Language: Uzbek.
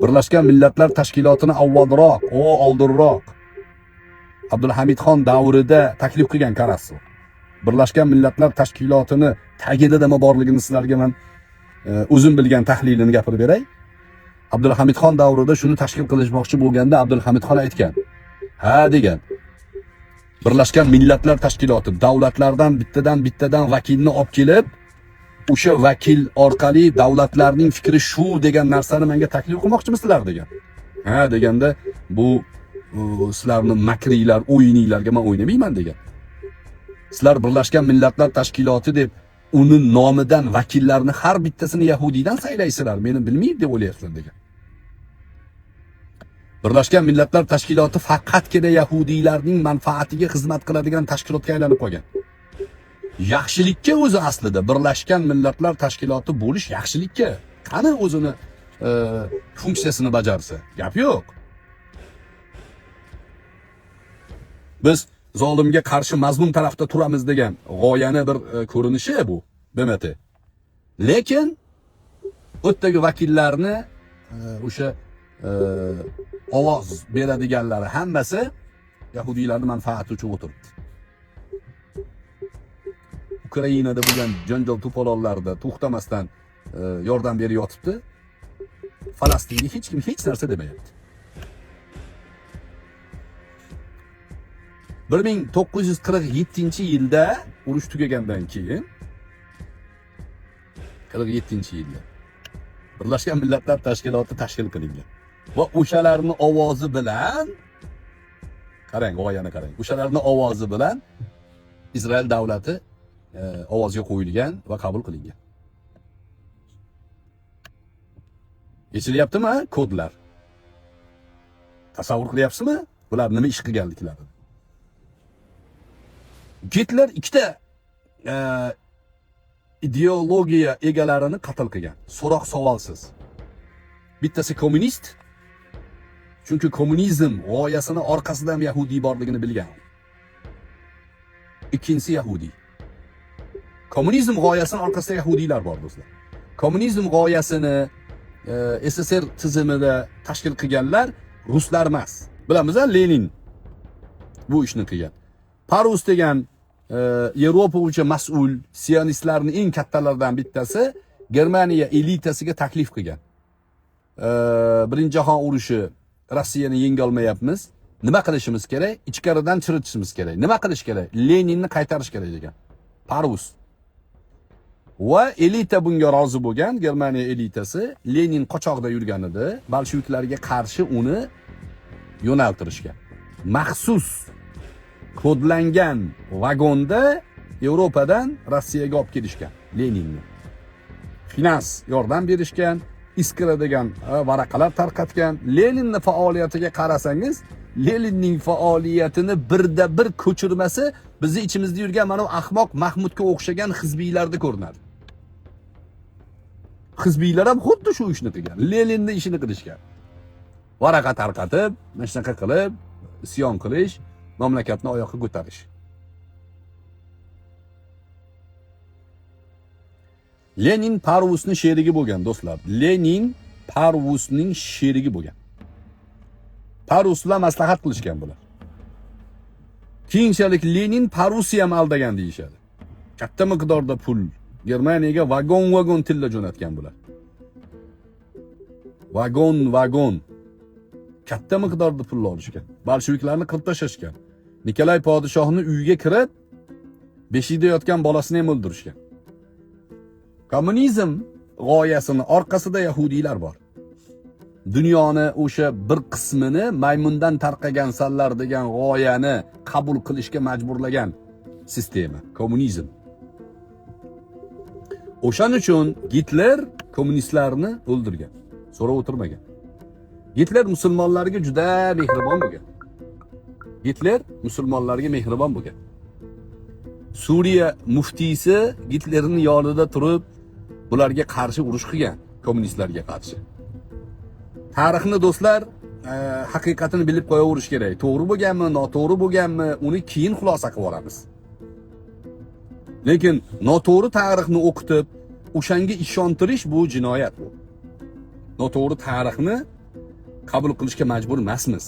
Birlashgan Millatlar Tashkilotini avvalroq, oldinroq Abdulhamidxon davrida taklif qilgan Karasov. Birlashgan Millatlar Tashkilotini tagida nima borligini sizlarga men o'zim bilgan tahlilini gapirib beray. Abdulhamidxon davrida shuni tashkil qilishmoqchi bo'lganda Abdulhamidxon aytgan. Ha degan. Birlashgan Millatlar Tashkiloti davlatlardan bittadan vakilni olib kelib, o'sha vakil orqali davlatlarning fikri shu degan narsani menga taklif qilmoqchimisizlar degan. Ha deganda bu sizlarni makriylar, o'yininglarga men o'ynamayman degan. Sizlar Birlashgan Millatlar Tashkiloti deb uni nomidan vakillarni har bittasini yahudiydan saylaysizlar, meni bilmaydi deb o'ylayapsizlar degan. Birlashgan Millatlar Tashkiloti faqatgina yahudiylarning manfaatiga xizmat qiladigan tashkilotga aylanib qolgan. Yaxshilikka o'zi aslida Birlashgan Millatlar Tashkiloti bo'lish yaxshilikka. Qani o'zini funksiyasini bajarsa, gap yo'q. Biz zolimga qarshi mazlum tarafda turamiz degan g'oyani bir ko'rinishi bu BMT. Lekin u yerdagi vakillarni o'sha ovoz beradiganlari hammasi yahudiylarning manfaati uchun o'tiribdi. Ukrainada bo'lgan janjal to'polonlarda to'xtamasdan yordam berib yotibdi. Falastinga hech kim hech narsa demayapti. 1947-yilda urush tugagandan keyin 47-yilda Birlashgan Millatlar Tashkiloti tashkil qilingan. Va o'shalarning ovozi bilan, qarang, g'oyani qarang. O'shalarning ovozi bilan Izrael davlati ovozga qo'yilgan va qabul qilingan. Yechilyaptimi kodlar? Tasavvur qilyapsizmi? Bular nima ish qilganliklarini? Gitler ikkita ideologiya egalarini qatl qilgan, so'roq savolsiz. Bittasi kommunist, chunki kommunizm g'oyasini orqasida ham yahudiy borligini bilgan. Ikkinchisi yahudiy. Kommunizm g'oyasini orqasida yahudiylar bor do'stlar. Kommunizm g'oyasini SSR tizimida tashkil qilganlar ruslar emas. Bilamiz, Lenin bu ishni qilgan. Parus degan Yevropa bo'yicha mas'ul sionistlarning eng kattalaridan bittasi Germaniya elitasiga taklif qilgan. Birinchi jahon urushi Rossiyani yenga olmayapmiz. Nima qilishimiz kerak? Ichkaridan chiritishimiz kerak. Nima qilish kerak? Leninni qaytarish kerak degan. Parus. Va elita bunga rozi bo'lgan, Germaniya elitasi Lenin qochoqda yurganida bolsheviklarga qarshi uni yo'naltirishgan. Maxsus kodlangan vagonda Yevropadan Rossiyaga olib kelishgan Leninni. Finans yordam berishgan, Iskra degan varaqalar tarqatgan. Leninning faoliyatiga qarasangiz, Leninning faoliyatini birda bir ko'chirmasi bizni ichimizda yurgan mana bu ahmoq Mahmudga o'xshagan hizbiylarda ko'rinadi. Hizbiylar ham xuddi shu ishni qilgan. Leninning ishini qilishgan. Varaqa tarqatib, mana shunaqa qilib, isyon qilish, mamlakatni oyoqqa ko'tarish. Lenin Parvusning sherigi bo'lgan do'stlar. Lenin Parvusning sherigi bo'lgan. Parvus bilan maslahat qilishgan bular. Keyinchalik Lenin Parvusni ham aldagan deyishadi. Katta miqdorda pul Germaniyaga vagon-vagon tilla jo'natgan bular. Vagon-vagon katta miqdorda pul olishgan. Bolsheviklarni qirib tashlashgan. Nikolay podshohni uyiga kirib, beshikda yotgan bolasini ham o'ldirishgan. Kommunizm g'oyasini orqasida yahudiylar bor. Dunyoni o'sha bir qismini maymundan tarqagan sanlar degan g'oyani qabul qilishga majburlagan sistema kommunizm. O'shaning uchun Gitler kommunistlarni o'ldirgan, so'rab o'tirmagan. Gitler musulmonlarga juda mehribon bo'lgan. Gitler musulmonlarga mehribon bo'lgan. Suriya muftiysi Gitlerning yonida turib bularga qarshi urush qilgan, kommunistlarga qarshi. Tarixni do'stlar, haqiqatini bilib qo'yaverish kerak. To'g'ri bo'lganmi, noto'g'ri bo'lganmi, uni keyin xulosa qilib olamiz. Lekin noto'g'ri tarixni o'qitib, o'shanga ishontirish bu jinoyat bu. Noto'g'ri tarixni Qabul qilishga majbur emasmiz.